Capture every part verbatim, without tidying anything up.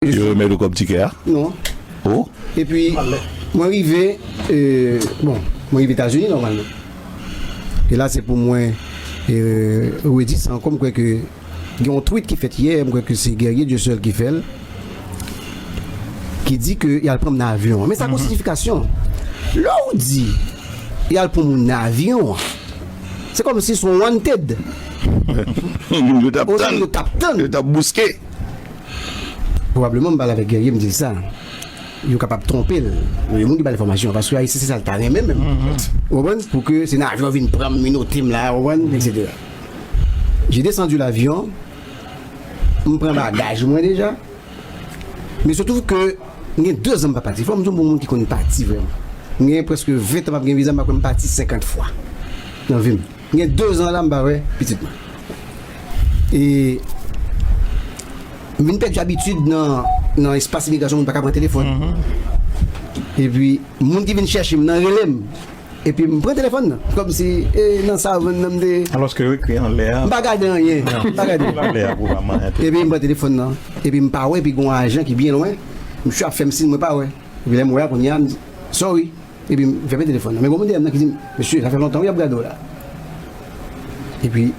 Yo remèt ou kòb tikè a? Non. Oh. Epi, mwen rive, euh, bon, mwen rive Etazini nòmalman. E la, se pou mwen euh, redi sa ankò, m kwè ke gen yon tweet ki fèt yè, m kwè ke se Guerrier Dieuseul ki fè l, ki di ke y al pran m nan avyon. Men sa gon siyifikasyon. Lè w di y al pran moun nan avyon, se kòmsi se yon wanted. Moun yo t ap tann. Yo t ap tann. Yo t ap bouske. Pwobableman, m pale avèk Guerrier, m di l sa. Yo kapab twonpe l. Yo moun ki ba l enfòmasyon, paske Ayisyen se sa l ta renmen menm. Ou konprann? Pou ke se nan avyon vin pran m, menote m la, ou konprann, etsetera. J'ai descendu l'avion, m pran bagaj mwen deja. Men se twouve ke m gen de zan m pa pati. Fò m di w, m yon moun ki konn pati vrèman. M gen prèske ven tan m ap gen viza, m pa kwè m pati senkant fwa nan vi m. M gen de zan la, m pa wè pitit mwen. E m vin pèdi abitid nan, nan espas imigrasyon, moun pa ka pran telefòn. Epi, moun ki vin chèche m nan rele m. Epi m pran telefòn nan. Kòmsi, e, nan savann nan m te. Alòske yo ekri anlè a. M pa gade anyen. M pa gade. Anlè a pou pa manyen tou. Epi m pran telefòn nan. Epi m pa wè, epi gon ajan ki byen lwen. Misye ap fè m siy, mwen pa wè. Epi lè m wè a, kounye a, m di, sorry. Epi m fèmen telefòn nan. Men gon moun dèyè m nan ki di m, mesye, sa fè lontan wi y ap gade w la. Epi,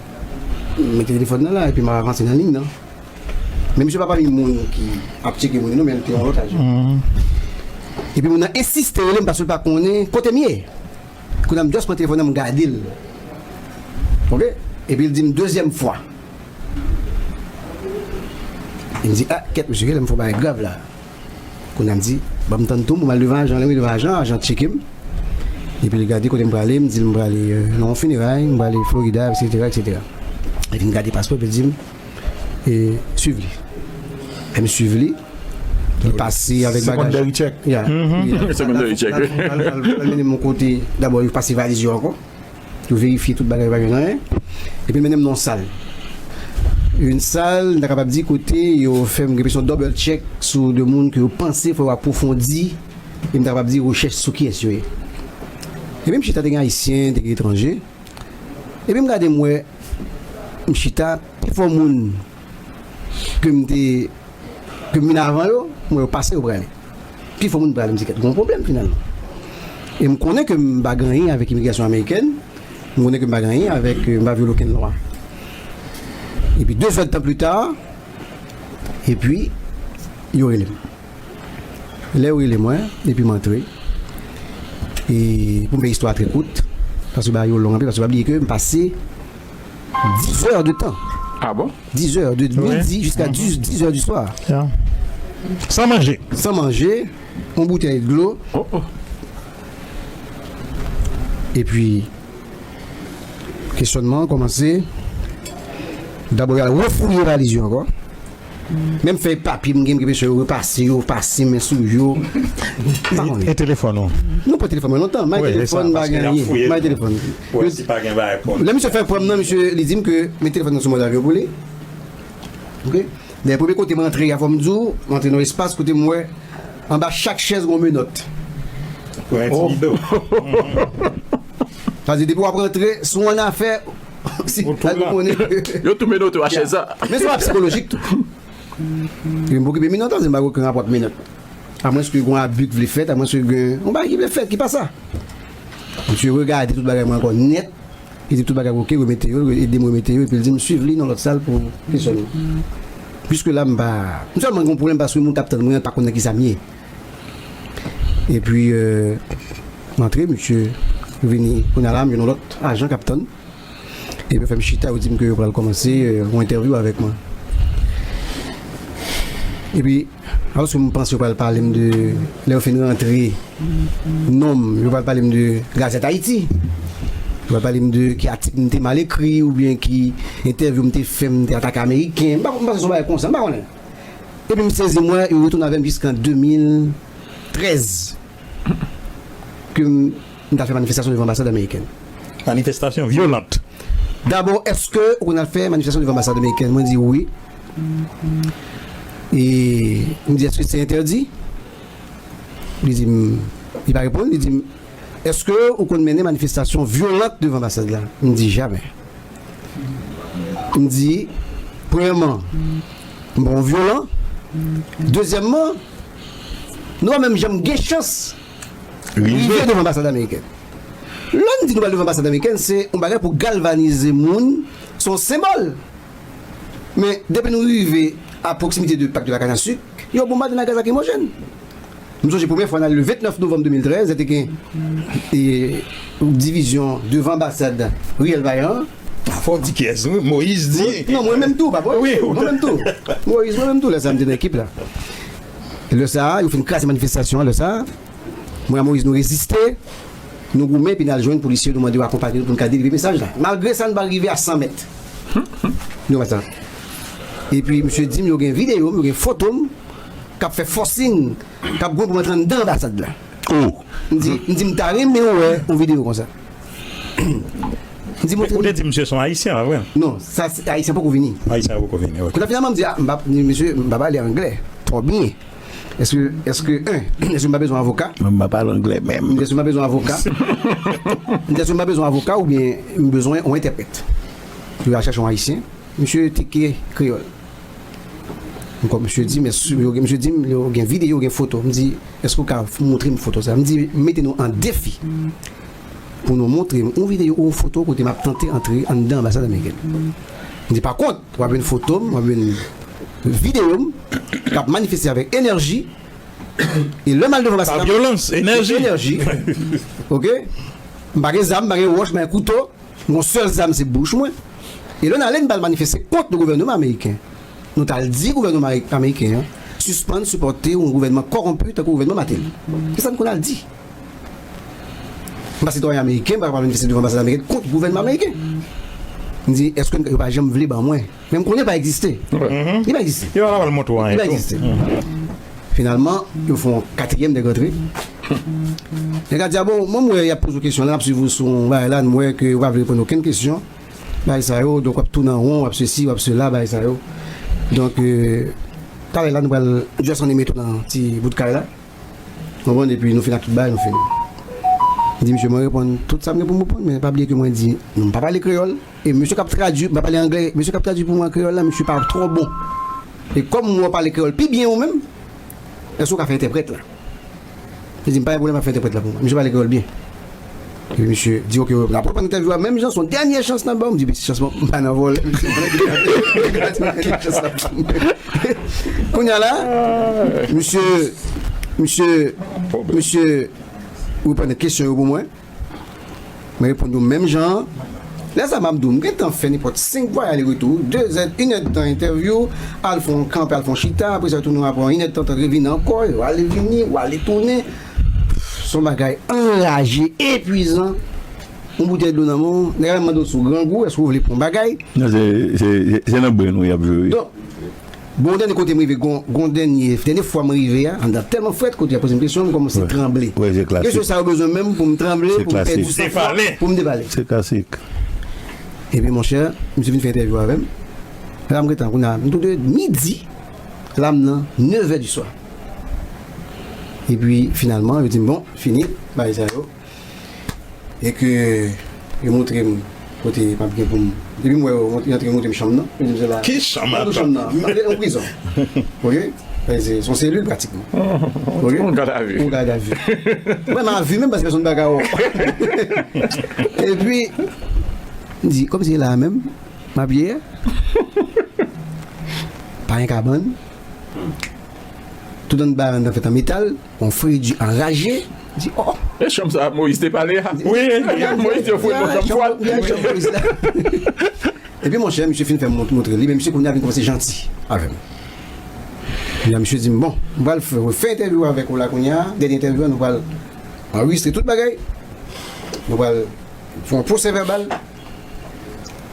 m mete telefòn nan la, epi m avanse nan liy nan. Men misye pa pami moun ki ap tcheke moun yo, non, men l te yon lòt ajan. Epi moun nan ensiste rele m paske l pa konnen kote m ye. Kounye a m just pran telefòn nan, m gade l. Oke? Epi l di m dezyèm fwa. Li di, ah, kèt, mesye, kèt, m fè yon bagay grav la. Kounye a m di, ban m tann tou, m al devan ajan, lè m rive devan ajan, ajan tcheke m. Epi li gade kote m prale, m di l m prale euh, nan yon fineray, m prale Florida, etsetera, etsetera. Epi m gade paspò, epi l di m, e, swiv li. Lè m swiv li, li pase avèk bagaj. Secondary check. Ya. Secondary check. Al mennen m yon kote, dabò, yo pase valiz yo ankò. Yo verifye tout bagay, pa jwenn anyen. Epi mennen m nan yon sal. Yon sal, m ta kapab di kote yo fè m gen presyon double check sou de moun ke yo panse fò yo apwofondi, e m ta kapab di rechèch sou kiyès yo ye. Epi m chita, te gen Ayisyen, te gen etranje. Epi m gade, m wè, m chita, pifò moun ke m te ke m vin avan yo, m wè yo pase, yo prale. Pifò moun prale, m di kèt, gon pwoblèm finalman. E m konnen ke m pa gen anyen avèk imigrasyon amerikèn, m konnen ke m pa gen anyen avèk, euh, m pa vyole okenn lwa. Epi de zèdtan pli ta, epi yo rele m. Lè yo rele mwen, epi m antre. E pou m fè istwa trè kout, paske bagay yo long anpil, paske pa bliye ke m pase dizè de tan. Ah bon? Dizè, de midi jiska dizè di swa. San manje. San manje, yon boutèy dlo. Epi, kesyònman an kòmanse. Dabò, y al refouye valiz yo ankò. Menm fèy papye m gen, m gen enpresyon yo repase, yo pase men sou yo. M pa konnen. E telefòn ou? Nou pran telefòn mwen lontan. M pa gen telefòn, m pa gen anyen. M pa gen telefòn. Lè misye fè pran m nan, misye, li di m ke met telefòn nan sou mòd avyon pou li. Oke? Lè premye kote m antre a, fò m di w, m antre nan yon espas kote m wè anba chak chèz gon menòt. Pou entimide w. Sa vle di depi w ap rantre, si w annafè, si w tou konnen. Yo tou menote w a chèz la. Men se yon bagay psikolojik tou. Epi m pa okipe menòt, se m pa gen okenn rapò ak menòt. Amwenske gon abi k vle fèt, amwenske gen yon bagay ki vle fèt, ki pa sa. Misye regade tout bagay mwen ankò nèt. Li di tout bagay oke, remete yo, ede m remete yo, epi l di m swiv li nan lòt sal pou kesyon yo. Piske la, m pa, m sèlman gen yon pwoblèm paske moun k ap tann mwen pa konn nan kisa m ye. Epi, euh, m antre, misye vini, kounye a la, m jwenn yon lòt ajan k ap tann. Epi yo fè m chita, yo di m ke yo pral kòmanse, euh, yon entèvyou avèk mwen. Epi, alòske m panse yo pral pale m de, lè yo fin rantre non m, yo pral pale m de Gazette Haïti. Yo pral pale m de ki atik m te mal ekri oubyen ki entèvyou m te fè, m te atake Ameriken. M pa, m panse se yon bagay konsa, m pa konnen. Epi m sezi, m wè yo retounen avè m jiskan de mil trèz ke m, m t al fè manifestasyon devan anbasad amerikèn. Manifestasyon vyolant. Dabò, èske ou konn al fè manifestasyon devan anbasad amerikèn? Mwen di wi. E m di, èske se entèdi? Li di m, li pa reponn, li di m, èske ou konn mennen manifestasyon vyolant devan anbasad la? M di, jamè. M di, premyèman, m pa yon vyolan. Dezyèmman, nou pa menm janm gen chans rive devan anbasad amerikèn. Lè n di nou pral devan anbasad amerikèn, se yon bagay pou galvanize moun, se yon senbòl. Men, depi nou rive a pwoksimite de Parc de la Canne à Sucre, yo bonbade n ak gaz lakrimojèn. M sonje premyè fwa n al le vennèf novanm de mil trèz, lè te gen, e, divizyon devan anbasad Riel Vaillant. Fò w di kiyès, wi. Moyiz di. Non, mwen menm tou, pa Moyiz. Wi, mwen menm tou. Moyiz, mwen menm tou, lè sa a, m te nan ekip la. Lè sa a, yo fin kraze manifestasyon an, lè sa a. Mwen ak Moyiz, nou reziste. Nou goumen, epi n al jwenn polisye, nou mande yo akonpanye nou pou n ka delivre mesaj la. Malgre sa, nou pa rive a san mèt. Nou wè sa. Epi, misye di m, yo gen videyo m, yo gen foto m, k ap fè forcing, k ap goumen pou m antre anndan anbasad la. Oh! M di, m di, m ta renmen wè yon videyo konsa. M di, montre m. Ou te di misye se yon Ayisyen, pa vre? Non, sa, se Ayisyen poko vini. Ayisyen poko vini, ok. Kounye a, finalman, m di, a, m pa, m di, mesye, m pa pale anglè twò byen. Èske, èske, en, èske m pa bezwen avoka? Mwen, m pa pale anglè menm. Èske m pa bezwen avoka? Èske m pa bezwen avoka oubyen m bezwen yon entèprèt? Yo al chèche yon Ayisyen. Misye teke kreyòl. Ankò, misye di, men si yo gen, misye di m, yo gen videyo, yo gen foto. M di, èske w ka montre m foto sa? M di, mete nou an defi pou nou montre m yon videyo ou yon foto kote m ap tante antre anndan anbasad amerikèn. M di, pa kont, w ap jwenn foto m, w ap jwenn videyo m k ap manifeste avèk enèji. E lè m al devan anbasad la, vyolans, enèji. Enèji. Ok? M pa gen zam, m pa gen wòch, m pa gen kouto. M gon sèl zam, se bouch mwen. E lè n ale, n pral manifeste kont le gouvènman ameriken. Nou t al di gouvènman mari-, ameriken an sispann sipòte yon gouvènman kòwonpi tankou gouvènman Martelly. Se sa n konn al di. M pa sitwayen ameriken, m pa ka pral manifeste devan anbasad ameriken kont gouvènman ameriken. M di, èske yo pa janm vle ban mwen? Men m konnen l pa egziste. Li pa egziste. Yo pa pral montre w anyen tou. Li pa egziste. Finalman, yo fè yon katriyèm nèg rantre. Nèg la di, a bon, mwen m wè y ap poze w kesyon la, n ap swiv ou sou yon bagay la, m wè ke ou pa vle reponn okenn kesyon. Bagay sa yo, donk w ap tounen an won, w ap sesi, w ap sela, bagay sa yo. Donk, euh, talè la, nou pral just anime tou nan ti bout kay la. Konprann? Epi nou fini ak tout bagay, nou fini. M di, misye, mwen reponn tout sa m gen pou m reponn, men pa bliye ke mwen di, nou, m pa pale kreyòl. E mesye k ap tradui, m pa pale anglè, mesye k ap tradui pou mwen an kreyòl la, misye pa twò bon. E kòm mwen pale kreyòl pi byen ou menm, èske w ka fè entèprèt la? Li di m, pa gen pwoblèm, ap fè entèprèt la pou mwen. Misye pale kreyòl byen. Epi misye di, ok, n ap reprann entèvyou a menm jan, se yon dènye chans n ap ba w. M di, mesi, chans mwen, m pa nan vòlè, misye, mwen gen chans la pou mwen. Kounye a la, misye, misye, misye reprann kesyon yo pou mwen. Mwen reponn yo menm jan an. Lè sa m ap di w, m gentan fè nenpòt senk vwayaj ale retou, de zè, inèdtan entèvyou, al fè yon kanpe, al fè yon chita, apre sa yo tounen apre yon inèdtan, tan revini ankò, yo ale vini, yo ale tounen. Se yon bagay anraje, epwizan. Yon boutèy dlo nan men w, nèg la menm mande w si w grangou, èske w vle pran yon bagay. Non, se, se, se, se nan brenn ou y ap jwe, wi. Donk, Bon, dènye kote m rive, gon, gon dènye, dènye fwa m rive a, anndan tèlman frèt, kote y ap poze m kesyon, m kòmanse tranble. Wi, se klasik. Kesyon sa yo bezwen menm pou m tranble, pou m pèdi san fwa, pou m depale. Se klasik. Epi, monchè, misye vin fè entèvyou avè m. La, m gentan, kounye a, m tou de midi, la, m nan nevè di swa. Epi, finalman, yo di m, bon, fini, bagay sa yo. E ke yo montre m kote m ap gen pou m. Depi m wè yo mont-, yo antre montre m chanm nan, yo di m se la. Ki chanm? Gade chanm nan. Nan yon prizon. Ok? Se, se yon selil pratikman. Ok? Yon gadavi. Yon gadavi. Mwen, m a vi menm paske pèsonn pa ka wè w. Epi, m di, kòm se la menm, m ap ye a. Pa gen kabann. Tout anndan an fèt an metal, yon fredi anraje. Di, oh! E chanm sa Moyiz te pale a? Wi, Moyiz te ofri l yon chanm fwad. Epi, monchè, misye fin fè m mont-, montre li, men misye kounye a vin kòmanse janti avè m. Kounye a, misye di m, bon, m pral fè, refè entèvyou avèk ou la kounye a, dènye entèvyou a, nou pral anrejistre tout bagay, nou pral fè yon pwosè vèbal,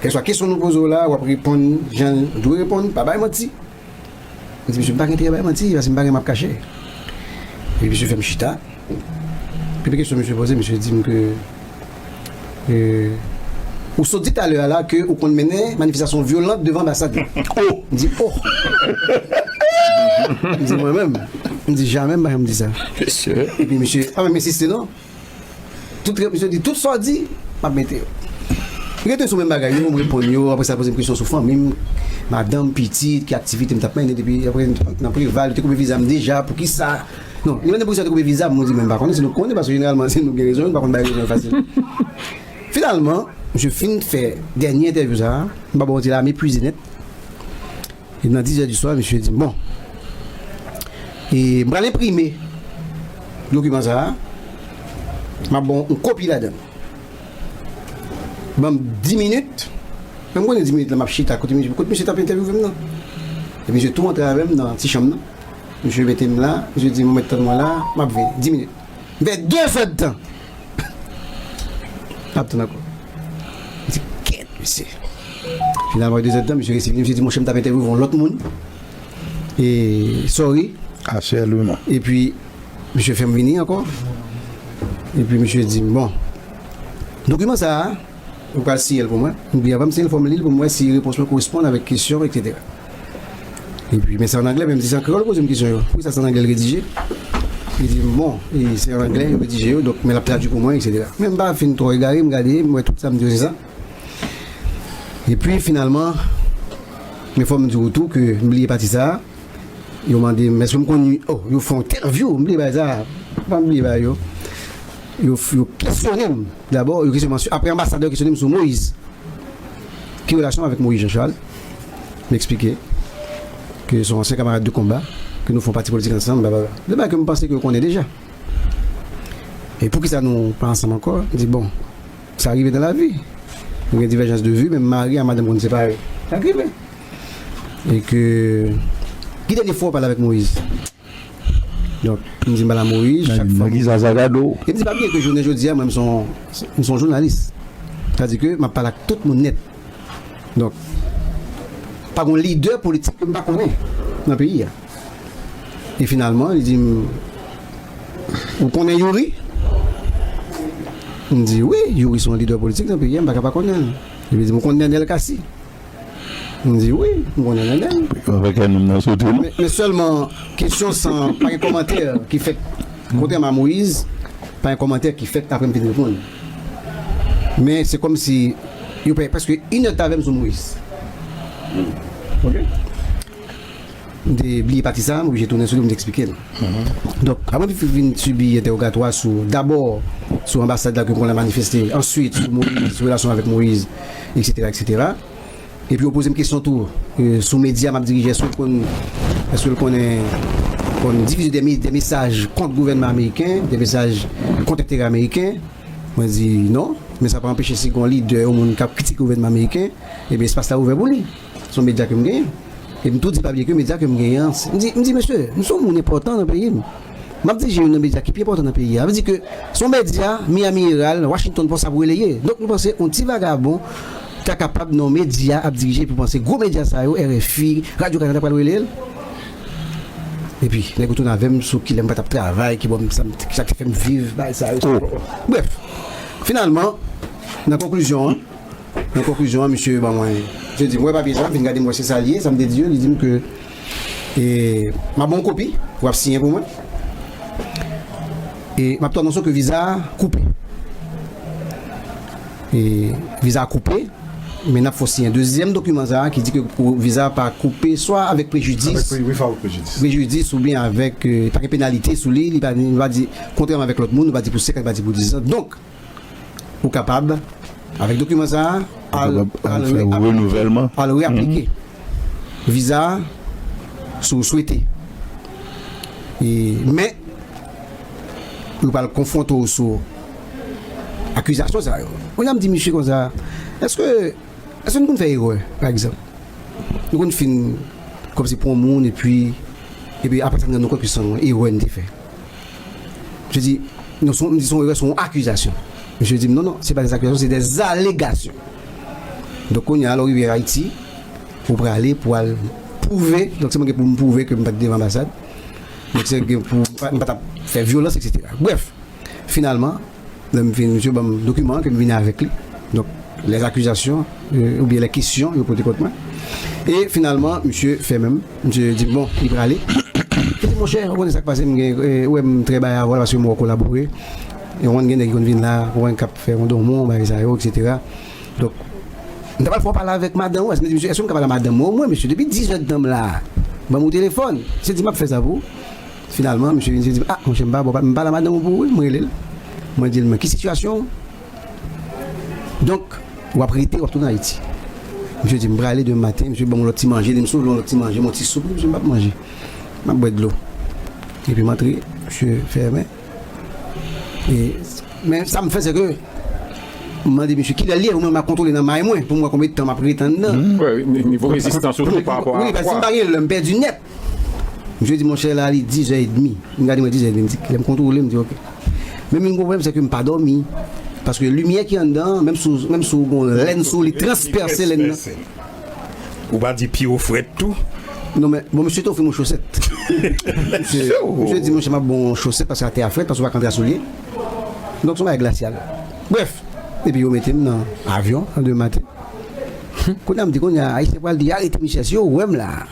kèlkeswa kesyon nou poze w la, w ap reponn jan w dwe reponn, pa bay manti. M di, misye, m pa gen enterè bay manti, paske m pa gen m ap kache. Epi misye fè m chita. Premye kesyon misye poze, misye di m ke, euh, ou sot di talè a la ke ou konn mennen manifestasyon vyolan devan anbasad la. Oh! M di, oh! M di, mwen menm, m di, jamè m pa janm di sa. Mesye. Epi misye pa menm ensiste non. Tout, misye di, tout sa w di, m ap mete yo. Rete sou menm bagay yo, m reponn yo, apre sa poze m kesyon sou fanmi m, madanm, pitit, ki aktivite m t ap mennen depi, apre nan Preval, yo te koupe viza m deja, poukisa? Non, li mande poukisa yo te koupe viza m, mwen di men m pa konnen, si nou konnen, paske jeneralman si nou gen rezon, nou pa konn bay rezon yo fasil. Finalman, misye fin fè dènye entèvyou sa a, m pa ba w manti la, m epuize nèt. E nan diz è di swa, misye di m, bon, e m pral enprime dokiman sa a, m ap ba w yon kopi ladan l. Ban m dis minit. Men m konnen dis minit la, m ap chita kote misye, kote misye t ap entèvyouve m nan. Epi misye tou antre avè m nan ti chanm nan. Misye mete m la, misye di, "Mwen mèt tann mwen la, m ap vini, dis minit." M fè de zè d tan. M ap tann ankò. M di, "Kèt, mesye." Finalman, de zè d tan, misye resi vini, misye di, "Monchè, m t ap entèvyouve yon lòt moun. E, sorry." Asèlman. Epi, misye fè m vini ankò. Epi, misye di m, "Bon, dokiman sa a, ou pral siyen l pou mwen." M di, "Avan m siyen l, fò m li l pou m wè si repons mwen koresponn avèk kesyon, etsetera." Epi, men se an anglè, men m di, "Se an kreyòl ou poze m kesyon yo. Poukisa se an anglè l redije?" Li di m, "Bon, e se an anglè yo redije yo, donk, men l ap tradui pou mwen, etsetera." Men m pa fin twò egare, m gade, m wè tout sa m di yo se sa. Epi, finalman, men fò m di w tou ke m bliye pati sa a. Yo mande m, èske m konn, oh, yo fè yon entèvyou, m bliye bagay sa a. Pa m bliye bagay yo. Yo, yo kesyone m. Dabò, yo kesyone m ansu-, apre anbasadè yo kesyone m sou Moïse. Ki relasyon avèk Moïse Jean Charles? M eksplike ke se yon ansyen kamarad de konba, ke nou fè yon pati politik ansanm, blablabla. De bagay ke m panse ke yo konnen deja. E poukisa nou pa ansanm ankò? M di, bon, sa rive nan lavi. Nou gen divèjans de vi, menm mari a madanm konn separe. Sa k rive. E ke, ki dènye fwa w pale avèk Moïse? Donk, m di m pale a Moïse, chak fwa. Nan ki sa sa gade w? E m di, pa bliye ke jounen jodi a, mwen, m se yon, m se yon jounalis. Sa di ke m ap pale ak tout moun nèt. Donk, pa gen lidè politik ke m pa konnen nan peyi a. E finalman, li di m, "Ou konnen Youri?" M di, "Wi, Youri se yon lidè politik nan peyi a, m pa ka pa konnen l." Epi li di m, "Ou konn Nenel Cassy?" M di, "Wi, m konnen Nenel." Avèk kè nonm nan sote, non? Men, men sèlman, kesyon san, pa gen kòmantè ki fèt, kontrèman a Moïse, pa gen kòmantè ki fèt apre m fin reponn. Men se kòmsi yo pè, prèske inèdtan avè m sou Moïse. Ok? M te bliye pati sa a, m oblije tounen sou li pou m te eksplike l. Donk, apre m fin, fin sibi entèwogatwa sou, dabò, sou anbasad la ke m konn al manifeste, answit, sou Moïse, sou relasyon avèk Moïse, etsetera, etsetera. Epi yo poze m kesyon tou, e, sou medya m ap dirije, èske l konn, èske l konnen, konn divize de, de mesaj kont gouvènman ameriken, de mesaj kont enterè ameriken? Mwen di non, men sa pa anpeche si gen yon lidè, yon moun k ap kritike gouvènman ameriken, ebyen espas la ouvè pou li. Se yon medya ke m genyen. E m tou di pa bliye ke medya ke m genyen an, se, m di, m di, "Mesye, m se yon moun enpòtan nan peyi m. M ap dirije youn nan medya ki pi enpòtan nan peyi a." Sa vle di ke se yon medya, Miami Herald, Washington Post ap releye. Donk nou panse yon ti vagabon ta kapab nan yon medya ap dirije, epi w panse gwo medya sa yo, R F I, Radio Canada pral releye l? Epi, nèg yo tounen avè m sou kilè m pa t ap travay, ki bò m, sa m, sa k te fè m viv, bagay sa yo. Brèf, finalman, nan konklizyon an, nan konklizyon an, misye ban mwen, misye di m, "Wè papye sa a?" M vin gade, m wè se sa l ye, sa m te di yo, li di m ke, e, "M ap ba w kopi, w ap siyen pou mwen. E m ap tou anonse w ke viza a koupe." E viza a koupe, men n ap fè w siyen dezyèm dokiman sa a ki di ke pou viza a pa koupe, swa avèk prejidis, avèk pre-, wi, fè avèk prejidis, prejidis oubyen avèk, e, pa gen penalite sou li, li pa, li pa di, kontrèman avèk lòt moun, li pa di pou senk an, li pa di pou diz an. Donk, ou kapab, avèk dokiman sa a, al, al fè renouvèlman, al reaplike viza a, si w swete. E, men, yo pral konfwonte w sou akizasyon sa yo. Kounye a m di misye konsa, èske, èske nou konn fè erè, pa egzanp? Nou konn fin kòmsi pran moun, epi, epi apre sa, n rann nou kont ke se yon erè n te fè. Misye di, non, se yon, m di se yon erè, se yon akizasyon. Misye di m, "Non, non, se pa des accusations, c'est des allégations." Donk, kounye a, lè w rive Ayiti, ou prale pou al pwouve, donk se mwen gen pou m pwouve ke m pa t devan anbasad. Donk, se gen pou, m pa, m pa t ap fè vyolans, etsetera. Brèf, finalman, lè m fin, misye ban m dokiman an ke m vini avèk li. Donk, les accusations, euh, oubyen les questions, yo pote kont mwen. E finalman, misye fèmen m. Misye di, "Bon, li prale." Li di, "Monchè, ou konnen sa k pase, m gen, eh, ou wè m trè bay avè w la, paske m wè w kolabore. E ou konn gen nèg ki konn vin la, ou konn k ap fè yon domon, bagay sa yo, etsetera." Donk, M ta pral fè w pale avèk madanm ou. Èske, m di, "Mesye, èske m ka pale a madanm mwen omwen, mesye? Depi dis è tan m la, ban m ou telefòn." Misye di, "M ap fè sa pou ou." Finalman, misye vin di, "Ah, monchè, m pa bon, m pa pale a madanm ou pou ou, wi, m rele l." Mwen di l, "Men ki sitiyasyon w?" Donk, w ap rete, w ap tounen Ayiti. Misye di, "M prale demen maten." Misye ban m yon lòt ti manje, li, m sove yon lòt ti manje, m yon ti soup, misye, "M p ap manje. M ap bwè dlo." Epi m antre, misye fèmen. E, men sa m fè, se ke m mande misye kilè l ye, mwen m a kontwole nan may mwen, pou m wè konbyen tan m ap rete anndan. Wè, ni- nivo rezistans ou tou pa rapò a fwa. Wi, paske si m pa gen lè, m pèdi nèt. Misye di, "Monchè, la, li dis è edmi." M gade, mwen, dis è edmi, m di, lè m kontwole, m di, "Ok." Men m gen yon pwoblèm, se ke m pa dòmi. Paske limyè ki anndan, menm si w, menm si w gen yon lèn sou li, transpèse lèn nan. Ou pa di pye w frèt tou? Non, men, bon, misye te ofri m yon chosèt. Misye, misye di, "Monchè, m ap ba w yon chosèt paske atè a frèt, paske w pa ka antre a soulye." Donk, se yon bagay glasyal. Brèf, epi yo mete m nan avyon, an demen maten. Kounye a, m di, "Kounye a, Ayisyen pral di, 'Arete misye, si yo wè m la.'"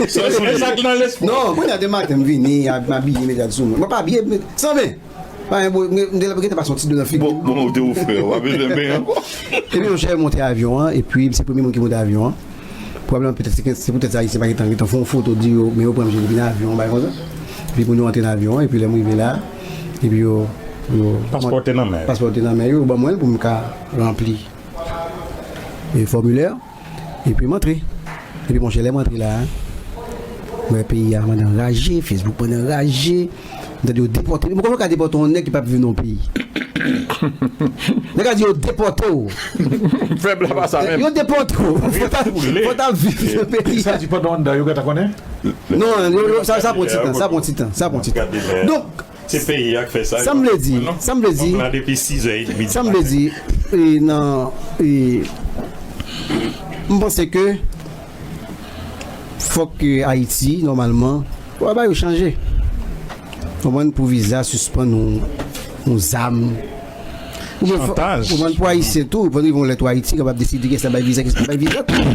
Sa, se sa k nan lespri. Non, kounye a, demen maten, m vini, a- m abiye, mete sou mwen. Mwen pa abiye, men, sanble. Pa gen bo- m- m te gentan pase yon ti dlo nan figi m. Bon, bon, ou te ou frè, ou pa bezwen benyen ankò. Epi, monchè, monte avyon an, epi se premye moun ki monte avyon an. Pwoblèm, petèt, se ke- se poutèt sa, Ayisyen pa gentan, gentan fè yon foto, di yo, men yo pran misye depi nan avyon, bagay konsa. Epi, pou nou antre nan avyon an, epi lè m rive la, epi yo, yo Paspò te nan men. Paspò te nan men yo, yo ban mwen l pou m ka ranpli e, fòmilè, epi m antre. Epi, monchè, lè m antre la, mwen wè peyi a mande anraje, Facebook mande anraje. M tande yo depòte. Mwen, kòman yo ka depòte yon nèg ki p ap viv nan yon peyi? Nèg la di yo depòte w. Fèb la pa sa menm. Yo depòte w. Fò ta, fò ta viv nan peyi a. Sa di pandan anndan, yo gentan konnen? Non, yo- yo- sa, sa pran ti tan, sa pran ti tan, sa pran ti tan. Donk, Se peyi a k fè sa, sa m vle di, sa m vle di, sa m vle di, e, nan, e, m panse ke fòk ke Ayiti, nòmalman, fò bagay yo chanje. Konprann, pou viza, sispann yon, yon zam. Konprann, pou Ayisyen tou, pou rive yon lè tou Ayiti, kapab deside kiyès l ap bay viza, kiyès l ap bay viza tou.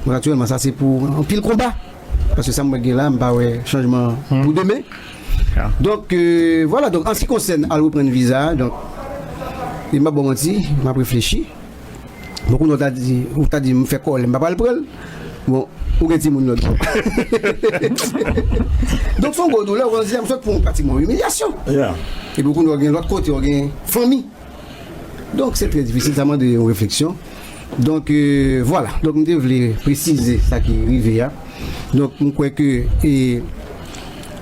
Donk, aktyèlman, sa se pou anpil konba. Paske sa m wè gen la, m pa wè chanjman pou demen. Donk, e, vwala, donk, an se ki konsène al reprann viza a, donk, e m p ap ba w manti, m ap reflechi. Bon, kounye a w ta di, ou ta di, m fè kòlè, m pa pral pran l. Bon, ou gen timoun lòt bò. Donk, se yon gwo doulè, ou konn di, m sot pran pratikman yon imilyasyon. Epi, kounye a w gen lòt kote, w gen fanmi. Donk, se trè difisil, sa mande yon refleksyon. Donk, e, vwala. Donk, m te vle presize sa ki rive a. Donk, m kwè ke, e,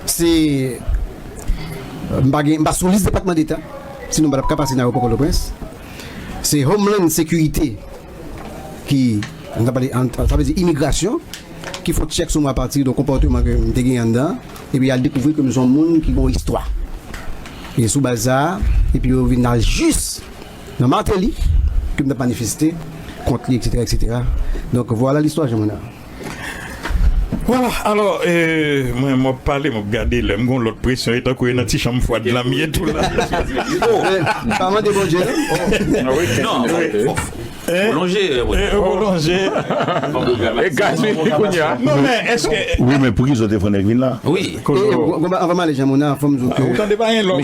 se, m pa gen, m pa sou lis Depatman Deta, sinon m pa t ap ka pase nan ayewopò Pòtoprens. Se Homeland Security ki, nou ta pale, an- sa vle di imigrasyon, ki fè yon tchèk sou mwen apati de konpòteman ke m te genyen anndan, epi y al dekouvri ke m se yon moun ki gen yon istwa. E sou baz sa a, epi yo vin al jis nan Martelly, ke m t ap manifeste kont li, etsetera, etsetera. Donk, vwala listwa, Jean Monard. Vwala, alò, e, mwen, m ap pale, m ap gade lè, m gon lòt presyon, e tankou e nan ti chanm fwad la m ye tou la. Oh, pa mande Bondye, non? Non, pwolonje, e, pwolonje. E gaz, wi, kounye a. Non, men, èske Wi, men poukisa w te fè nèg vin la? Wi. E, e, bon, bon, anvan m ale, Jean Monard, fò m di w ke Ou tande pa gen lòt.